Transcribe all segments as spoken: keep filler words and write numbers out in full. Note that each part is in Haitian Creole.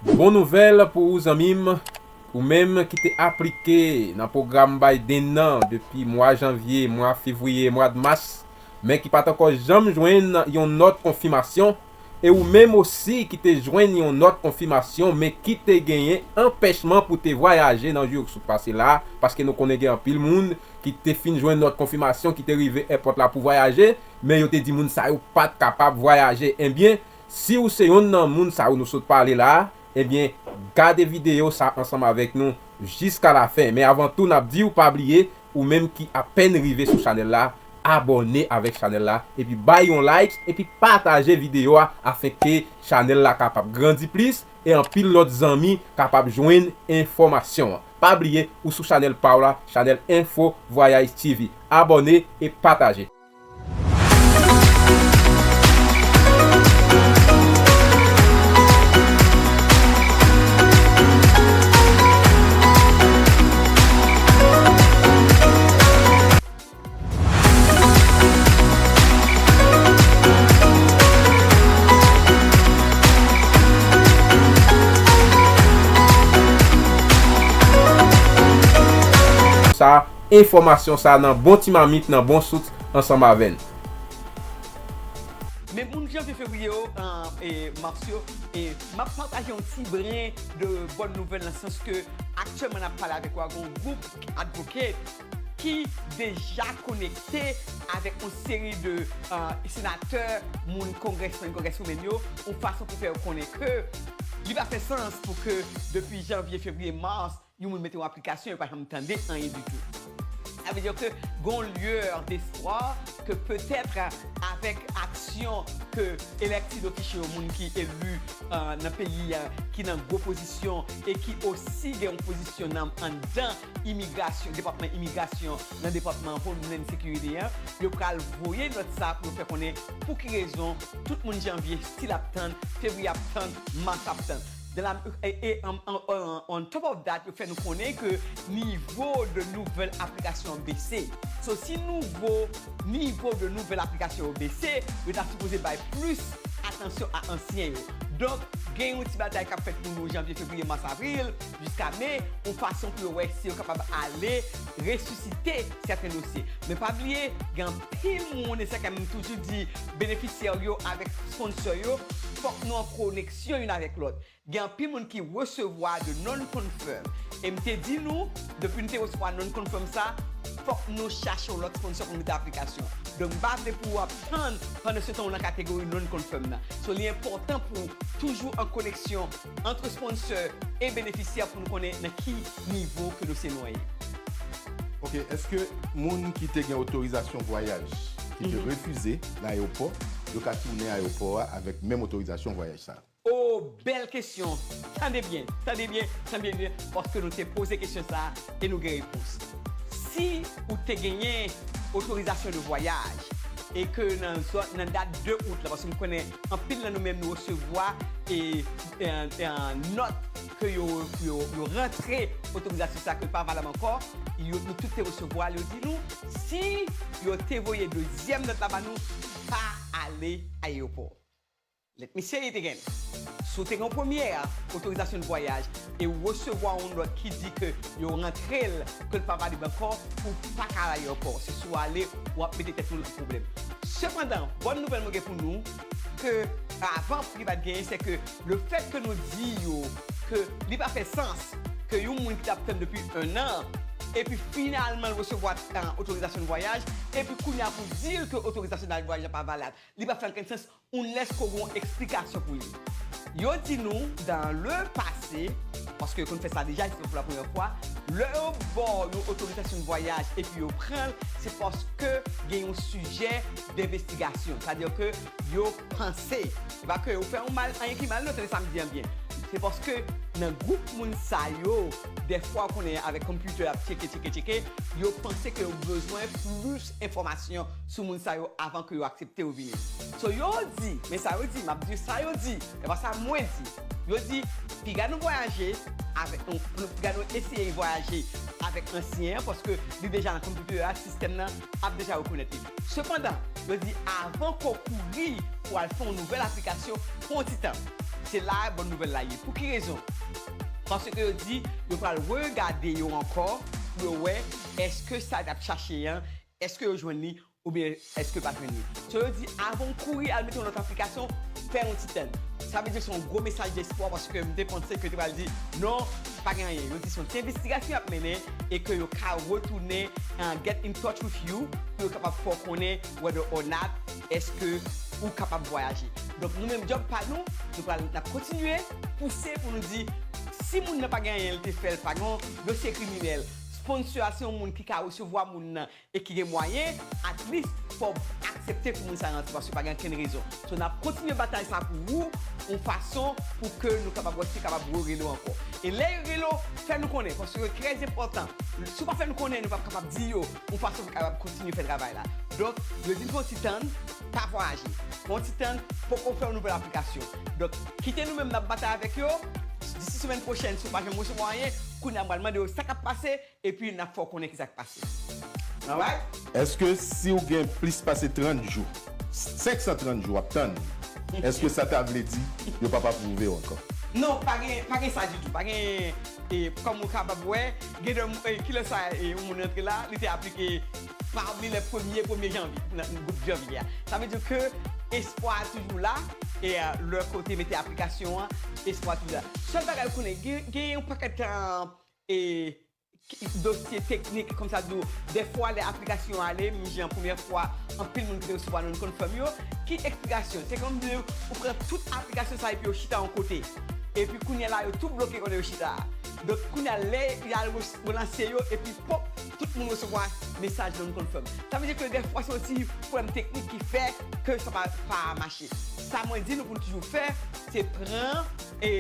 Bon nouvèl pou ou zanmi m, ou menm ki te aplike nan pwogram Biden nan depi mwa janvye, mwa fevriye, mwa mas, men ki pa t ankò janm jwenn yon nòt konfimasyon, e ou menm osi ki te jwenn yon nòt konfimasyon, men ki te genyen anpèchman pou te vwayaje nan jou yo k sot pase la, paske nou konnen gen anpil moun ki te fin jwenn nòt konfimasyon, ki te rive èpòt la pou vwayaje, men yo te di moun sa yo pa t kapab vwayaje. Ebyen, si ou se yonn nan moun sa yo nou sot pale la, ebyen, gade videyo sa ansanm avèk nou jiska lafen. Men avan tou, n ap di w pa bliye, ou menm ki apèn rive sou chanèl la, abòne avèk chanèl la, epi bay yon like, epi pataje videyo a, afenke chanèl la kapab grandi plis, e anpil lòt zanmi kapab jwenn enfòmasyon an. Pa bliye, ou sou chanèl pa w la, chanèl Enfo Vwayaj T V. Abòne e pataje. Sa, enfòmasyon sa nan bon ti mamit, nan bon sout, ansanm avè n. Men moun janvye, fevriye yo, e, mas yo, e, m ap pataje yon ti bren de bòn nouvèl, nan sans ke aktyèlman n ap pale avèk ou a, gen yon gwoup advocate ki deja konekte avèk yon seri de, e, senatè, moun, congressman, congresswoman yo, yon fason pou fè yo konnen ke li pa fè sans pou ke depi janvye, fevriye, mas, yon moun mete yon aplikasyon, yo pa janm tande anyen ditou. Sa vle di ke gon lueur d'espoir ke petèt avèk aksyon ke elected official, moun ki eli, e, nan peyi a, ki nan gwo pozisyon e ki osi gen yon pozisyon nan, anndan imigrasyon, depatman imigrasyon, nan depatman Homeland Security an, yo pral voye nòt sa pou yo fè konnen pou ki rezon tout moun janvye still ap tann, fevriye ap tann, mas ap tann. De la, e, e, on, on, on, on top of that, yo fè nou konnen ke nivo de nouvèl aplikasyon an bese. So, si nouvo, nivo de nouvèl aplikasyon yo bese, yo ta sipoze bay plis atansyon a ansyen yo. Donk, gen yon ti batay k ap fèt pou nou janvye, fevriye, mas, avril, jiska me, yon fason pou yo wè si yo kapab ale resisite sèten dosye. Men pa bliye, gen anpil moun, e sa k m toujou di, benefisyè yo avèk sponsor yo, fòk nou an koneksyon youn avèk lòt. Gen anpil moun ki resevwa de non-confirm. E m te di nou, depi n te resevwa non-confirm sa, fòk nou chache yon lòt sponsor pou mete aplikasyon. Donk, m pa vle pou w ap tann pandan se tan w nan kategori non-confirm nan. So, li enpòtan pou w toujou an koneksyon ant sponsor e benefisyè pou nou konnen nan ki nivo ke dosye nou an ye. Ok, èske moun ki te gen otorizasyon vwayaj, ki te refize nan ayewopò, yo ka tounen ayewopò a avèk menm otorizasyon vwayaj sa a? Oh, bèl kesyon! Tande byen, tande byen, tande byen, paske nou te poze kesyon sa a e nou gen repons. Si ou te genyen otorizasyon de vwayaj e ke nan zòn, nan dat de out la, paske m konnen anpil nan nou menm nou resevwa e, e, e, nòt ke yo, yo, yo rantre otorizasyon sa ke l pa valab ankò, yo, nou tout te resevwa l, yo di nou, si yo te voye dezyèm nòt la ba nou, pa ale ayewopò. Let me say it again. Si w te gen yon premye otorizasyon de vwayaj e w resevwa yon lòt ki di ke yo rantre l, ke l pa valab ankò, ou pa ka al ayewopò. Se si w ale, w ap mete tèt ou nan pwoblèm. Sepandan, bòn nouvèl mwen gen pou nou, ke avan ki pa t genyen, se ke lefèt ke nou di yo ke li pa fè sans ke yon moun ki t ap tann depi en an, epi finalman l resevwa, e, otorizasyon de vwayaj, epi kounye a pou di l ke otorizasyon de vwayaj la pa valab. Li pa fè okenn sans, unless ke w gen yon eksplikasyon pou li. Yo di nou, dans le passé, paske yo konn fè sa deja, se pa pou la premyè fwa, lè yo ba w yon otorizasyon de vwayaj epi yo pran l, se paske gen yon sijè denvestigasyon. Sa vle di ke yo panse, se pa ke yo fè yon mal, anyen ki mal, non, tande sa m di an byen. Se paske nan gwoup moun sa yo, dèfwa w konnen avèk konpitè y ap tcheke, tcheke, tcheke, yo panse ke yo bezwen plis enfòmasyon sou moun sa yo avan ke yo aksepte te yo vini. So, yo di, men sa yo di, m ap di sa yo di, e pa sa mwen di. Yo di, piga nou vwayaje avèk, nou, nou, piga nou eseye vwayaje avèk ansyen an, paske li deja nan konpitè a, sistèm nan ap deja rekonèt li. Sepandan, yo di, avan ke w kouri pou al fè yon nouvèl aplikasyon, pran yon ti tan. Se la bon nouvèl la ye. Pou ki rezon? Paske yo di yo pral regade yo ankò pou yo wè èske sa y ap chache an, èske yo jwenn li oubyen èske yo pa jwenn li. So yo di avan w kouri al mete yon lòt aplikasyon, fè yon ti tann. Sa vle di se yon gwo mesaj despwa paske m te panse ke yo te pral di non, pa gen anyen. Yo di se yon ti envestigasyon y ap mennen e ke yo ka retounen and get in touch with you pou yo kapab fè w konnen whether or not èske ou kapab vwayaje. Donk nou menm djòb pa nou, nou pral n ap kontinye pouse pou nou di si moun nan pa gen anyen li te fè l, pa gen yon dosye kriminèl, sponsor a se yon moun ki ka resevwa moun nan e ki gen mwayen, at least fò w aksepte pou moun sa rantre paske pa gen okenn rezon. So n ap kontinye batay sa pou ou, yon fason pou ke nou kapab wè si kapab rerele w ankò. E lè yo rele w, fè nou konnen paske trè enpòtan. Si w pa fè nou konnen, nou p ap kapab di yo yon fason pou kapab kontinye fè travay la. Donk yo di n fè yon ti tann, pa vwayaje. Fè yon ti tann, poko fè yon nouvèl aplikasyon. Donk kite nou menm n ap batay avèk yo. Disi semèn pwochèn, si w pa janm resevwa anyen, kounye a m pral mande yo sa k ap pase, epi n ap fè w konnen kisa k pase. Alright? Èske si w gen plis pase trant jou, senk san trant jou ap tann, èske sa ta vle di yo p ap apwouve w ankò? Non, pa gen, pa gen sa ditou. Pa gen, e, kòm ou kapab wè, gen de, e, kilè sa, e, yon moun rantre la, li te aplike pami lè premye, premye janvye, nan gwoup janvye a. Sa vle di ke espwa a toujou la, e, e, lè ke w te mete aplikasyon an, espwa a toujou la. Sèl bagay ou konnen, gen, gen yon pakèt, e, dosye teknik, kòm sa di w, dèfwa lè aplikasyon an ale, menm jan premyè fwa, anpil moun ki te resevwa non confirm yo, ki eksplikasyon? Se kòmsi ou pran tout aplikasyon sa epi yo chita yon kote. Epi kounye a la, yo tou bloke kote yo chita a. Donk kounye a lè y al relanse yo, epi pòp, tout moun resevwa mesaj non confirm. Sa vle di ke dèfwa se yon ti pwoblèm teknik ki fè ke sa pa, pa mache. Sa mwen di nou pou n toujou fè, se pran e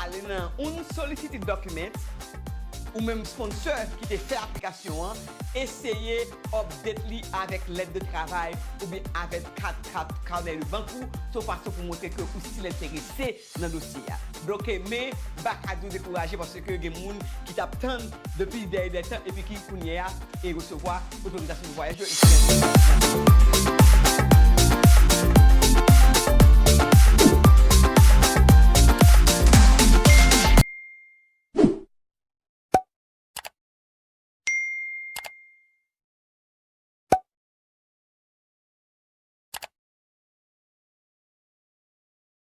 ale nan unsolicited documents, ou menm sponsor ki te fè aplikasyon an, eseye update li avèk lèt de travay oubyen avèk kat, kat, kanè de bank ou, se yon fason pou montre ke ou still enterese nan dosye a. Donk, men, m pa ka di w dekouraje paske gen moun ki t ap tann depi dèyè dètan epi ki kounye a e resevwa otorizasyon de vwayaj yo isi.